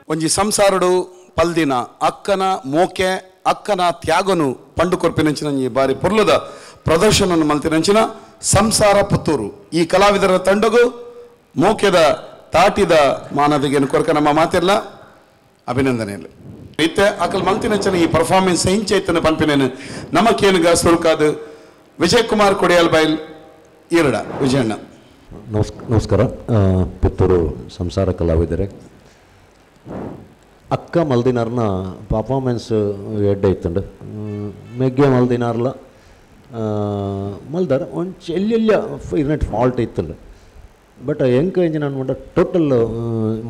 ಒಂಜಿ ಸಂಸಾರಡು ಪಲ್ದಿನ ಅಕ್ಕನ ಮೋಕೆ ಅಕ್ಕನ ತ್ಯಾಗನು ಪಂಡು ಕೊರ್ಪಿನಂಚಿನ ಈ ಬಾರಿ ಪೊರ್ಲುದ ಪ್ರದರ್ಶನವನ್ನು ಮಲ್ತಿನಂಚಿನ ಸಂಸಾರ ಪುತ್ತೂರು ಈ ಕಲಾವಿದರ ತಂಡಗೂ ಮೋಕ್ಯದ ತಾಟಿದ ಮಾನವಿಗೆಯನ್ನು ಕೊರಕ ನಮ್ಮ ಮಾತೆಲ್ಲ ಅಭಿನಂದನೆಯಲ್ಲಿ. ಇತ್ತೆ ಅಕಲ್ ಮಲ್ತಿನಂಚಿನ ಈ ಪರ್ಫಾರ್ಮೆನ್ಸ್ ಹೆಂಚೈತನ ಪನ್ಪಿನೇನು ನಮಕೇನುಗ ಸುರುಕಾದು ವಿಜಯ್ ಕುಮಾರ್ ಕೊಡಿಯಾಲ್ ಬೈಲ್ ಈರಡ ವಿಜಯಣ್ಣ. ನಮಸ್ಕಾರ. ಪುತ್ತೂರು ಸಂಸಾರ ಕಲಾವಿದರೆ ಅಕ್ಕ ಮಲ್ದಿನಾರ್ನ ಪರ್ಫಾರ್ಮೆನ್ಸ್ ಎಡ್ಡೆ ಇತ್ತುಂಡು. ಮೆಗ್ಗೆ ಮಲ್ದಿನಾರ್ಲ ಮಲ್ದಾರ ಒಂಚ ಎಲ್ಲೆಲ್ಲ ಇರ್ನೆಟ್ ಫಾಲ್ಟ್ ಇತ್ತುಂಡು. ಬಟ್ ಎಂಕ ಎಂಜಿನ ಅನ್ಕೊಂಡ ಟೋಟಲ್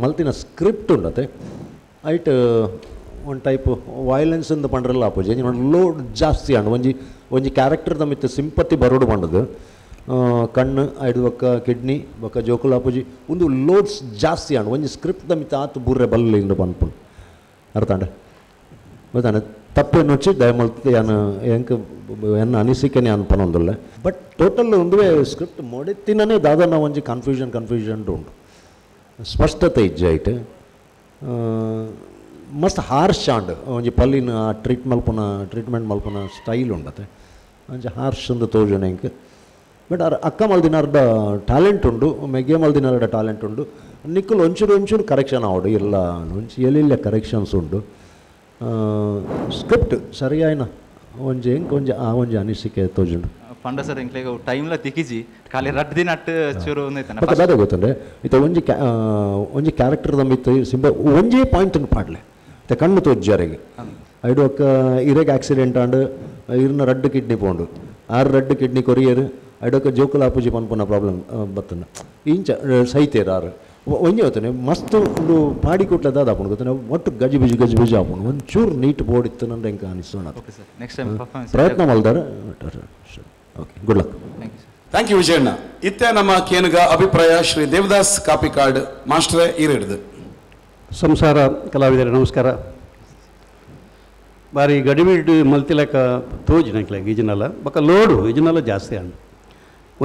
ಮಲ್ತಿನ ಸ್ಕ್ರಿಪ್ಟ್ ಉಂಡತೆ ಐಟ್ ಒಂದು ಟೈಪ್ ವೈಲೆನ್ಸ್ ಅಂದ ಪಂಡ್ರಲ್ಲ ಆಪೋಜಿ ಎಂಜಿನ ಲೋಡ್ ಜಾಸ್ತಿ ಅಂಡು ಒಂಜಿ ಒಂಜಿ ಕ್ಯಾರೆಕ್ಟರ್ ತಮ್ಮಿತ್ತು ಸಿಂಪತಿ ಬರೋಡು ಪಂಡದು ಕಣ್ಣು ಐದು ಬೊಕ್ಕ ಕಿಡ್ನಿ ಬೊಕ್ಕ ಜೋಕುಲು ಆಪೋಜಿ ಒಂದು ಲೋಡ್ಸ್ ಜಾಸ್ತಿ ಅಂಡು ಒಂಜಿ ಸ್ಕ್ರಿಪ್ಟ್ ತಮ್ಮಿತ್ತು ಆತು ಬುರ್ರೆ ಬಲ್ಲೆ ಇಂದು ಪನ್ಪುಂಡು ಅರ್ಥಾಂಡ ಗೊತ್ತಾಂಡ ತಪ್ಪೇನು వచ్చి ದಯಮಲ್ತು ಯಾನು ಎಂಕ್ ಎನ್ನ ಅನಿಸಿಕೆನೆ ಅನ್ಪನೊಂದುಲ್ಲ. ಬಟ್ ಟೋಟಲ್ ಒಂದುವೇ ಸ್ಕ್ರಿಪ್ಟ್ ಮೊಡೆತ್ತಿನೇ ದಾದನ ಒಂಜಿ ಕನ್ಫ್ಯೂಷನ್ ಕನ್ಫ್ಯೂಷನ್ ಉಂಡು ಸ್ಪಷ್ಟತೆ ಇಜ್ಜೆ ಐಟ್ ಮಸ್ತ್ ಹಾರ್ಶ್ ಆಂಡ್ ಒಂಜಿ ಪಲ್ಲಿನ ಟ್ರೀಟ್ ಮಲ್ಪುನ ಟ್ರೀಟ್ಮೆಂಟ್ ಮಲ್ಪುನ ಸ್ಟೈಲ್ ಉಂಡತೆ ಒಂಜಿ ಹಾರ್ಶ್ ಅಂದು ತೋಜುನ ಎಂಕ್. ಬಟ್ ಅರ್ ಅಕ್ಕ ಮಲ್ದಿನಾರ್ಡ ಟ್ಯಾಲೆಂಟ್ ಉಂಡು ಮೆಗ್ಗೆ ಮಲ್ದಿನಾರ್ಡ ಟ್ಯಾಲೆಂಟ್ ಉಂಡು. ನಿಕ್ಕುಲು ಒಂಚೂರು ಒಂಚೂರು ಕರೆಕ್ಷನ್ ಆವಡು ಇಲ್ಲ ಒಂಚು ಎಲ್ಲೆಲ್ಲ ಕರೆಕ್ಷನ್ಸ್ ಉಂಡು. ಸ್ಕ್ರಿಪ್ಟ್ ಸರಿಯಾಯಿನ ಒಂಜಿ ಎಂಕ್ ಒಂಜಿ ಆ ಒಂಜಿ ಅನಿಸಿಕೆ ತೋಜುಂಡು. ಪಂಡ ಸರ್ ಎಂಕ್ಲೆಗ್ ಟೈಮ್ಲ ತಿಕ್ಕಿಜಿ ಖಾಲಿ ರಡ್ಡ್ ದಿನ ಅಟ್ಟು ಚೂರು ಬೊಕ್ಕ ದಾದ ಗೊತ್ತಂದ್ರೆ ಇತ್ತೆ ಒಂಜಿ ಒಂಜಿ ಕ್ಯಾರೆಕ್ಟರ್ ದಮ್ಮಿತ್ತು ಸಿಂಬ ಒಂಜೇ ಪಾಯಿಂಟ್ ಪಾಡ್ಲೆ ಇತ್ತೆ ಕಣ್ಣು ತೋಜ್ಜಾರಿಗೆ ಐಡು ಒಕ್ಕ ಇರೆಗ್ ಆಕ್ಸಿಡೆಂಟ್ ಆಂಡ್ ಇರ್ನ ರಡ್ಡ್ ಕಿಡ್ನಿ ಪೋಂಡು ಆರು ರಡ್ಡ್ ಕಿಡ್ನಿ ಕೊರಿಯರ್ ಐಡೊಕ್ಕ ಜೋಕುಲ ಆಪುಜಿ ಪನ್ಪುನ ಪ್ರಾಬ್ಲಮ್ ಬತ್ತನ ಇಂಚ ಸೈತೇರು ಆರು ಒಂಜಿ ಗೊತ್ತನೆ ಮಸ್ತ್ ಒಂದು ಪಾಡಿ ಕುಟ್ಲ ದಾದ ಆಪುಂಡು ಗೊತ್ತನೆ ಒಟ್ಟು ಗಜಿ ಬಿಜಿ ಗಜಿ ಬಿಜಿ ಆಪುಂಡು ಒಂಚೂರು ನೀಟ್ ಬೋರ್ಡ್ ಇತ್ತು ನಂದು ಎಂಕ ಅನಿಸೋಣ ಪ್ರಯತ್ನ ಮಲ್ದಾರ. Okay, good luck. Thank you Vijayanna. ಇತ್ತೆ ನಮ್ಮ ಕೇನುಗ ಅಭಿಪ್ರಾಯ ಶ್ರೀ ದೇವದಾಸ್ ಕಾಪಿಕಾಡ್ ಮಾಸ್ಟ್ರೇ ಈರಿಡ್ದು. ಸಂಸಾರ ಕಲಾವಿದರೆ ನಮಸ್ಕಾರ. ಬಾರಿ ಗಡಿಬಿಡ್ ಮಲ್ತಿಲಕ ತೋಜಿನಕ್ಲೆ ಈಜಿನಲ್ಲ ಬೊಕ್ಕ ಲೋಡು ಈಜಿನಲ್ಲ ಜಾಸ್ತಿ ಅಂಡು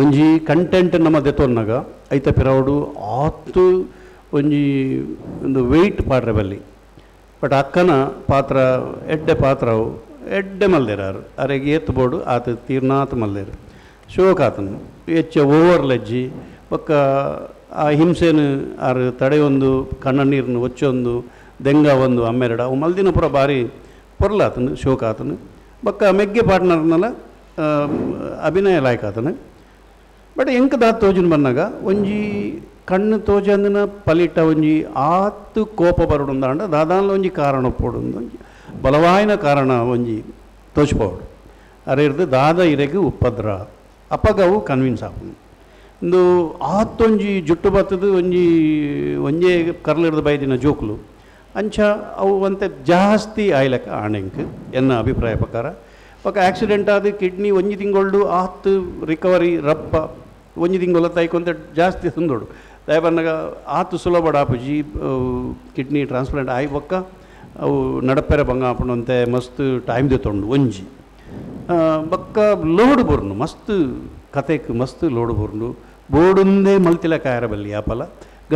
ಒಂಜಿ ಕಂಟೆಂಟ್ ನಮ್ಮ ದೆತ್ತೊನ್ನಾಗ ಐತ ಪಿರವಡು ಆತು ಒಂಜಿ ಒಂದು ವೆಯ್ಟ್ ಪಾಡ್ರೆ ಬಲ್ಲಿ. ಬಟ್ ಅಕ್ಕನ ಪಾತ್ರ ಎಡ್ಡೆ ಪಾತ್ರವು ಎಡ್ಡೆ ಮಲ್ದೇರಾರು ಅರೆಗೆ ಏತ್ ಬೋಡು ಆತ ತೀರ್ನಾತ್ ಮಲ್ದೇರು ಶೋಕ ಆತನು ಹೆಚ್ಚ ಓವರ್ ಲಜ್ಜಿ ಬೊಕ್ಕ ಆ ಹಿಂಸೆನು ಆರು ತಡೆಯೊಂದು ಕಣ್ಣ ನೀರನ್ನು ಒಚ್ಚೊಂದು ದೆಂಗ ಒಂದು ಅಮ್ಮೆರಡ ಅವು ಮಲ್ದಿನ ಪೂರ ಭಾರಿ ಪೊರ್ಲಾತನು ಶೋಕ ಆತನು. ಬೊಕ್ಕ ಮೆಗ್ಗೆ ಪಾರ್ಟ್ನರ್ನೆಲ್ಲ ಅಭಿನಯ ಲಾಯಕ ಆತನು. ಬಟ್ ಎಂಕ ದಾತ್ ತೋಜುನ ಬನ್ನಾಗ ಒಂಜಿ ಕಣ್ಣು ತೋಜಂದಿನ ಪಲಿಟ ಒಂಜಿ ಆತು ಕೋಪ ಬರಡುಂದಾಂಡ ದಾದಾನ್ಲ ಒಂಜಿ ಕಾರಣ ಪೋಡುಂದು ಒಂಜಿ ಬಲವಾಯಿನ ಕಾರಣ ಒಂಜಿ ತೋಚ್ಪೋಡು ಅರೆ ದಾದ ಇರೆಗ್ ಉಪದ್ರ ಅಪಗವು ಕನ್ವಿನ್ಸ್ ಆಪುಂಡು. ಇಂದು ಆತೊಂಜಿ ಜುಟ್ಟು ಬತ್ತದು ಒಂಜಿ ಒಂಜೇ ಕರ್ಲಿಡ್ದು ಬೈದಿನ ಜೋಕುಲು ಅಂಚ ಅವು ಅಂತೆ ಜಾಸ್ತಿ ಆಯ್ಲಕ್ಕ ಆಣೆಂಕ್ ಎನ್ನ ಅಭಿಪ್ರಾಯ ಪ್ರಕಾರ. ಪಕ್ಕ ಆಕ್ಸಿಡೆಂಟ್ ಆದ ಕಿಡ್ನಿ ಒಂಜಿ ತಿಂಗಳು ಆತು ರಿಕವರಿ ರಪ್ಪ ಒಂಜಿ ತಿಂಗಳು ತೈಕೊಂತ ಜಾಸ್ತಿ ಸುಂದೋಡು ದಯಬನ್ನಾಗ ಆತು ಸುಲಭ ಆಪುಜಿ ಕಿಡ್ನಿ ಟ್ರಾನ್ಸ್ಪ್ಲಾಂಟ್ ಆಯಿ ಬೊಕ್ಕ ಅವು ನಡಪೆರೆ ಬಂಗ ಆಪುಂಡು ಮಸ್ತ್ ಟೈಮ್ ದೆತ್ತೊಂಡು ಒಂಜಿ ಬೊಕ್ಕ ಲೋಡ್ ಬೋರ್ನು ಮಸ್ತ್ ಕತೆಕ್ ಮಸ್ತ್ ಲೋಡ್ ಬೋರ್ನು ಬೋರ್ಡುಂದೇ ಮಲ್ತಿಲ ಕಾಯರ ಬಲ್ಲಿ ಆಪಲ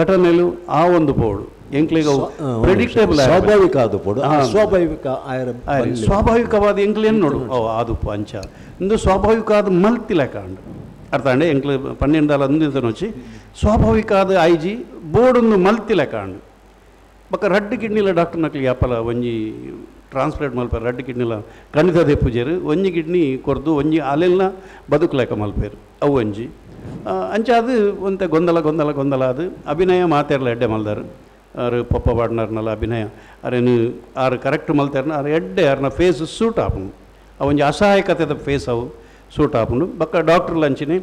ಘಟನೆಲು ಆ ಒಂದು ಬೋರ್ಡು ಎಂಕ್ಲೆಗ್ ಪ್ರೆಡಿಕ್ಟೇಬಲ್ ಸ್ವಾಭಾವಿಕ ಅದು ಬೋರ್ಡು ಸ್ವಾಭಾವಿಕ ಸ್ವಾಭಾವಿಕವಾದ ಎಂಕ್ಲೇನು ನೋಡು ಓ ಆದುಪ್ಪು ಅಂಚ ಇಂದು ಸ್ವಾಭಾವಿಕ ಆದ ಮಲ್ತಿಲ ಕಾಂಡು ಅರ್ಥ ಅಂಡೆ ಎಂಕ್ಲೆ ಪನ್ನೆಂಡಾಲ ಅಂದಿನ వచ్చి ಸ್ವಾಭಾವಿಕ ಆದ ಐಜಿ ಬೋರ್ಡೊಂದು ಮಲ್ತಿಲ ಕಾಂಡು. ಬೊಕ್ಕ ರಡ್ಡ್ ಕಿಡ್ನಿಲ ಡಾಕ್ಟರ್ ನಕ್ಲಿ ಯಾಪಲ ಒಂಜಿ ಟ್ರಾನ್ಸ್ಪ್ಲಾಂಟ್ ಮಲ್ಪೇರು ರಡ್ಡ್ ಕಿಡ್ನಿಲ ಖಂಡಿತ ದೆಪ್ಪುಜೇರು ಒಂಜಿ ಕಿಡ್ನಿ ಕೊರ್ದು ಒಂಜಿ ಅಲೆಲ್ಲ ಬದುಕುಲೆಕ ಮಲ್ಪೇರು ಅವು ಒಂಜಿ ಅಂಚ ಅದು ಒಂತೆ ಗೊಂದಲ ಗೊಂದಲ ಗೊಂದಲ ಅದು ಅಭಿನಯ ಮಾತೆರ್ಲ ಎಡ್ಡೆ ಮಲ್ದಾರು ಆರು ಪೊಪ್ಪ ಪಾಡ್ನರ್ನಲ್ಲ ಅಭಿನಯ ಅರೇನು ಆರು ಕರೆಕ್ಟ್ ಮಲ್ತಾರನ ಆರು ಎಡ್ಡೆ ಆರ್ನ ಫೇಸ್ ಸೂಟ್ ಆಪುಂಡು ಆ ಒಂಜಿ ಅಸಹಾಯಕತೆದ ಫೇಸ್ ಅವು ಸೂಟ್ ಆಪುಂಡು. ಬೊಕ್ಕ ಡಾಕ್ಟರ್ ಲಂಚಿನಿ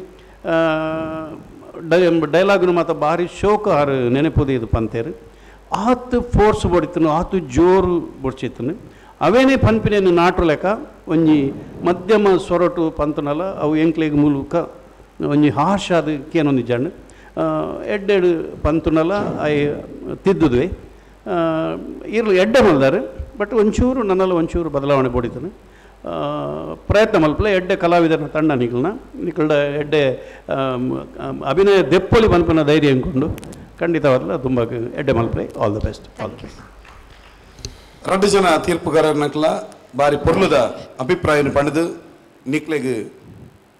ಡೈಲಾಗ್ನು ಮಾತ ಭಾರಿ ಶೋಕ ಆರು ನೆನಪುದು ಇದು ಪಂತೇರು ಆತು ಫೋರ್ಸ್ ಬಡಿತನು ಆತು ಜೋರು ಬೊಡ್ಚಿತ್ತನು ಅವೇನೇ ಪನ್ಪಿನೇನು ನಾಟು ಲೆಕ್ಕ ಒಂಜಿ ಮಧ್ಯಮ ಸೊರಟು ಪಂತನಲ್ಲ ಅವು ಎಂಕ್ಲೆಗ್ ಮೂಲಕ ಒಂಜಿ ಹಾರ್ಶ್ ಅದು ಕೇನೊಂದು ಜಣ್ಣ ಎಡ್ಡೆಡು ಪಂತುನಲ್ಲ I ತಿದ್ದುದ್ವಿ ಇರ್ಲು ಎಡ್ಡೆ ಮಲ್ದಾರು. ಬಟ್ ಒಂಚೂರು ನನ್ನೆಲ್ಲ ಒಂಚೂರು ಬದಲಾವಣೆ ಬಡಿತನು ಪ್ರಯತ್ನ ಮಲ್ಪಲೆ ಎಡ್ಡೆ ಕಲಾವಿದರನ್ನ ತಂಡ ನಿಕಲ್ನ ನಿಕಲ್ಡ ಎಡ್ಡೆ ಅಭಿನಯ ದೆಪ್ಪೊಲಿ ಪನ್ಪುನ ಧೈರ್ಯ ಅಂದ್ಕೊಂಡು ಖಂಡಿತವಾಗ್ಲೂ ತುಂಬ ಎಡ್ಡೆ ಮಲ್ಪಲೆ. All the best. All the best. ರಡ್ಡು ಜನ ತೀರ್ಪುಗಾರನಕ್ಲ ಬಾರಿ ಪೊರ್ಲುದ ಅಭಿಪ್ರಾಯನ ಪಂಡದು ನಿಕ್ಲೆಗ್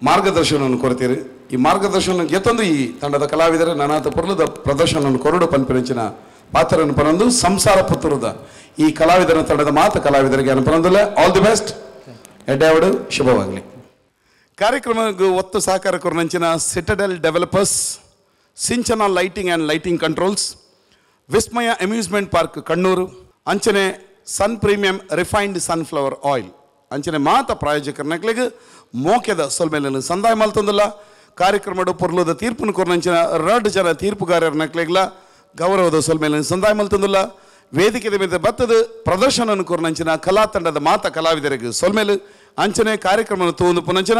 ಮಾರ್ಗದರ್ಶನವನ್ನು ಕೊರತೀರಿ. ಈ ಮಾರ್ಗದರ್ಶನ ಗೆತ್ತೊಂದು ಈ ತಂಡದ ಕಲಾವಿದರ ನಾನಾತ ಪೊರ್ಲುದ ಪ್ರದರ್ಶನವನ್ನು ಕೊರಡು ಪನ್ಪಿನಂಚಿನ ಪಾತ್ರವನ್ನು ಪನೊಂದು ಸಂಸಾರ ಪುತ್ತೂರದ ಈ ಕಲಾವಿದರ ತಂಡದ ಮಾತ ಕಲಾವಿದರಿಗೆ ಅನುಪನೊಂದಿಲ್ಲ. ಆಲ್ the best, ಎಡ್ಡೆವಡು ಶುಭವಾಗಲಿ. ಕಾರ್ಯಕ್ರಮಕ್ಕೆ ಒತ್ತು ಸಹಕಾರ ಕೊರನಂಚಿನ Citadel developers, Sinchana lighting and lighting controls, Vismaya amusement park Kannur, ಅಂಚನೆ Sun premium refined sunflower oil, ಅಂಚನೆ ಮಾತ ಪ್ರಾಯೋಜಕರ ನಕ್ಲೆಗ್ ಮೋಕೆದ ಸೊಲ್ಮೆలను ಸಂದಾಯ ಮಲ್ತೊಂದಿಲ್ಲ. ಕಾರ್ಯಕ್ರಮದ ಪೊರ್ಲುದ ತೀರ್ಪುನು ಕೊರನಂಚಿನ 2 ಜನ ತೀರ್ಪುಗಾರರ ನಕ್ಲೆಗ್ಲ ಗೌರವದ ಸೊಲ್ಮೆలను ಸಂದಾಯ ಮಲ್ತೊಂದಿಲ್ಲ. ವೇದಿಕೆದ ಮೇಲೆ ಬತ್ತದ ಪ್ರದರ್ಶನವನ್ನು ಕೊರನಂಚಿನ ಕಲಾ ತಂಡದ ಮಾತ ಕಲಾವಿದರಿಗೆ ಸೊಲ್ಮೇಲು, ಅಂಚನೆ ಕಾರ್ಯಕ್ರಮವನ್ನು ತೂಂದು ಪುನಂಚಿನ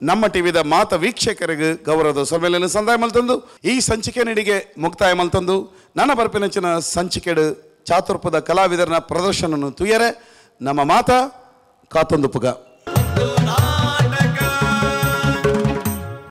ನಮ್ಮ ಟಿವಿದ ಮಾತ ವೀಕ್ಷಕರಿಗೆ ಗೌರವದ ಸೊಲ್ಮೆలను ಸಂದಾಯ ಮಲ್ತೊಂದು ಈ ಸಂಚಿಕೆ ನೀಡಿಗೆ ಮುಕ್ತಾಯ ಮಲ್ತೊಂದು ನನ್ನ ಬರ್ಪಿನಂಚಿನ ಸಂಚಿಕೆಡು ಚಾತುರ್ಪದ ಕಲಾವಿದರನ ಪ್ರದರ್ಶನವನ್ನು ತುಯರೆ ನಮ್ಮ ಮಾತ ಕಾತೊಂದು ಪುಗ.